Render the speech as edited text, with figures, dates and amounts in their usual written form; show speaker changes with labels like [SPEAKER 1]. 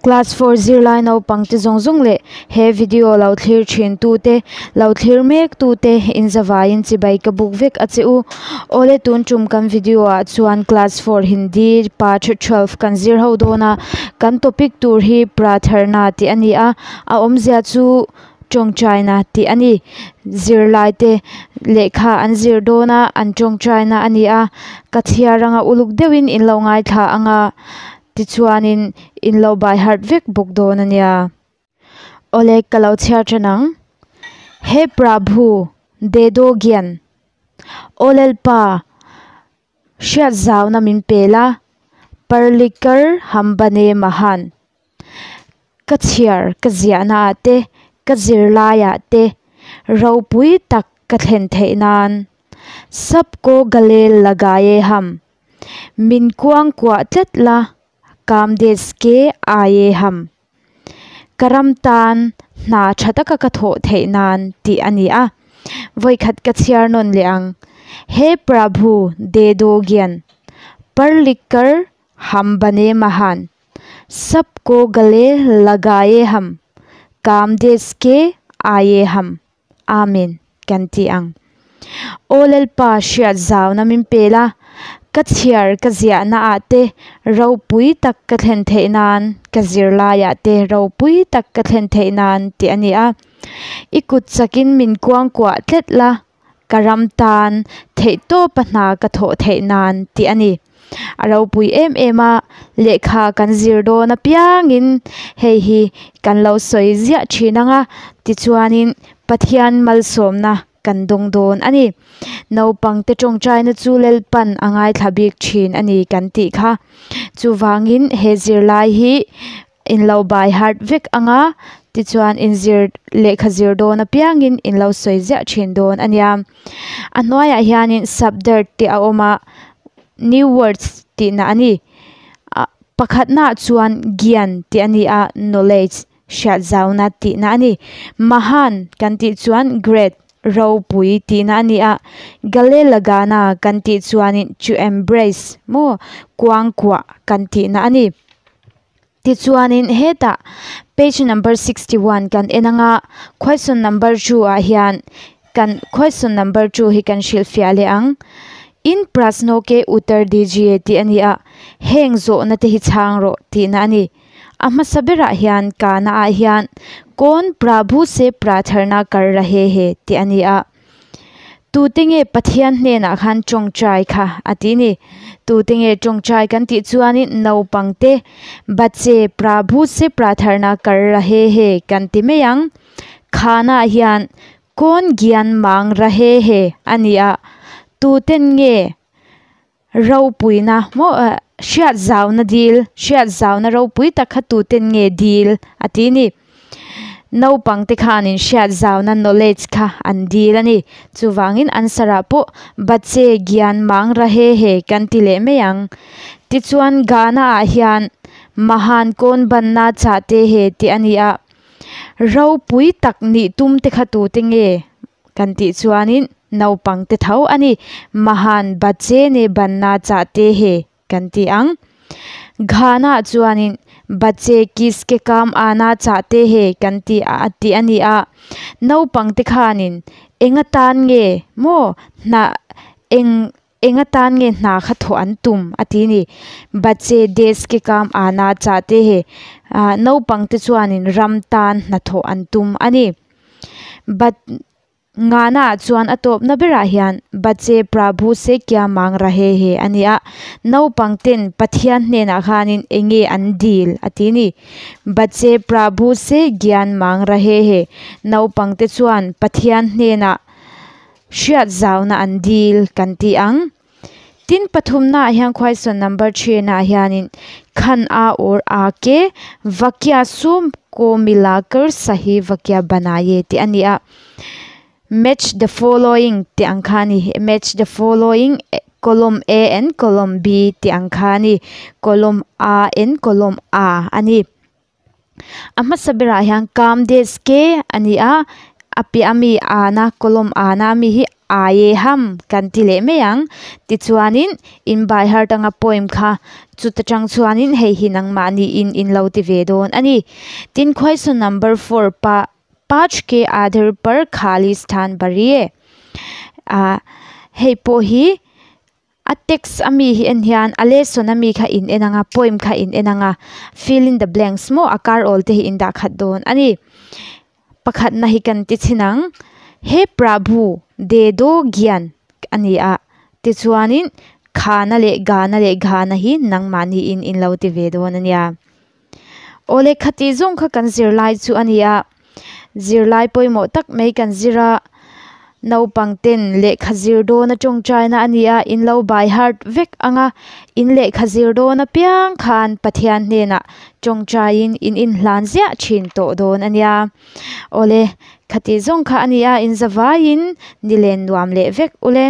[SPEAKER 1] Class four zirlai naupang te zawng zawng leh he video lo thlir thin tu te lo thlir mek tu te in zavaiin chibai ka buk vek a che u awle tun tum kan video ah chuan class four hindi part 12 kan zir ho dawn a kan topic tur hi pratharna tih a ni a a awmzia chu tawngtaina tih a ni zirlai te lehkha an zir dawn a an tawngtaina a ni a ka chhiar anga uluk deuhin in lo ngaithla anga tichuanin in lo by heart vek bawk dawn a nia awle ka lo chhiar than ang he prabhu dedo gyan aw lalpa hriat zauna min pel a parlikar hambane mahan ka chhiar ka ziahna ah te ka zirlaiah te ropui tak ka thlen theih nan sabko gale lagaye ham min kuangkuah tlat la kamdes ke aaye ham ka ram tan hna tha taka ka thawh theih nan tih a ni a vawikhat ka chhiar nawn leh ang he prabhu dedo gyan parlikar ham bane mahan sabko gale lagaye ham kamdes ke aaye ham amen kan ti ang aw lalpa hriat zauna min pel a ka chhiar ka ziahna ah te ropui tak ka thlen theih nan ka zirlaiah te ropui tak ka thlen theih nan tih a ni a i kut chakin min kuangkuah tlat la ka ram tan theih tawpa hna ka thawh theih nan tih a ni a ropui em em a lehkha kan zir dawn apiangin hei hi kan lo sawi ziah thin anga tichuanin Pathian malsawmna kan dawng dawn a ni naupang te tawngtaina chu lalpan a ngaithla bik thin a ni kan tih kha chuvangin he zirlai hi in lo by heart vek anga tichuan in zir lehkha zir dawn apiangin in lo sawi ziah thin dawn a nia a hnuaiah hianin subdirt te a awm a new words tih na a ni ah pakhatna ah chuan gyan tih a ni a knowledge hriat zauna tih na a ni mahan kan tih chuan great ropui tih na a ni a gale lagana kan tih chuanin to embrace maw kuangkuah kan tih na a ni tichuanin hetah page number 61 kan en anga question number 2 ah hian kan question number 2 hi kan hrilhfiah leh ang in prasno ke uttar dijiye tih a ni a heng zawhna te hi chhang rawh tih na a ni a hmasa berah hian kana ah hian kawn prabhu se pratharna kar rahe he tih a ni a tute nge Pathian hnenah khan tawngtai kha a ti ni tute nge tawngtai kan tih chuanin naupang te bache prabhu se pratharna kar rahe he kan ti mai ang khana ah hian kawn gyan mang rahe he a ni a tuten nge ropuina maw ah hriat zauna dil hriat zauna ropui tak kha tuten nge dil a ti ni naupang te khanin hriat zauna knowledge kha an dil a ni chuvangin answer ah pawh bache gyan mang rahe he kan ti leh mai ang tichuan gana ah hian mahan kawn banna chahte he tih a ni a ropui tak nih tum te kha tute nge kan tih chuanin naupang te tho a ni mahan bache ne banna chahte he kan ti ang ghana ah chuanin bache kiske kam aana chahte he kan ti a tih a ni a naupang te khanin eng atan nge maw hnah eng eng atan nge hna kha thawh an tum a ti a ni bache deske kam aana chahte he ah naupang te chuanin ram tan hnathawh an tum a ni bat ngana ah chuan a tawpna berah hian bache prabhu se kya mang rahe he a ni a naupang ten Pathian hnenah khanin eng nge an dil a ti a ni bache prabhu se gyan mang rahe he naupang te chuan Pathian hnenah hriat zauna an dil kan ti ang tin pathumna ah hian question number 3 ah hianin khan a or a ke vakya sum ko milakar sahi vakya banaye tih a ni a match the following tih ang kha a ni match the following column A and column B tih ang kha a ni column A and column A a ni a hmasa berah hian kamdes ke a ni a. A piah ami âna column âna ami hi aaye hum kan ti leh mai ang tichuanin in by heart anga poem kha chuta tang chuanin hei hi nangmahni in in lo ti ve dawn a ni. Tin question number four pa paanch ke aadhar par khali sthan bhariye ah hei pawh hi a text ami hi en hian a lesson ami kha in en anga poem kha in en anga fill in the blanks maw a kar awl te hi in dah khat dawn a ni. Pakhatna hi kan ti chhin ang he prabhu de do gyan a ni a tichuanin khana leh gana leh ghana hi nangmahni in in lo ti ve dawn a nia. Awle khati zawng kha kan zirlai chu a ni a zirlai pawimawh tak mai kan zir a naupang ten lehkha zir dawn a tawngtaina a ni a in lo by heart vek anga in lehkha zir dawn apiang khan Pathian hnenah tawngtaiin in inhlan ziah thin tawh dawn a nia awle khati zawng kha a ni a in zavaiin ni len nuam leh vek ule.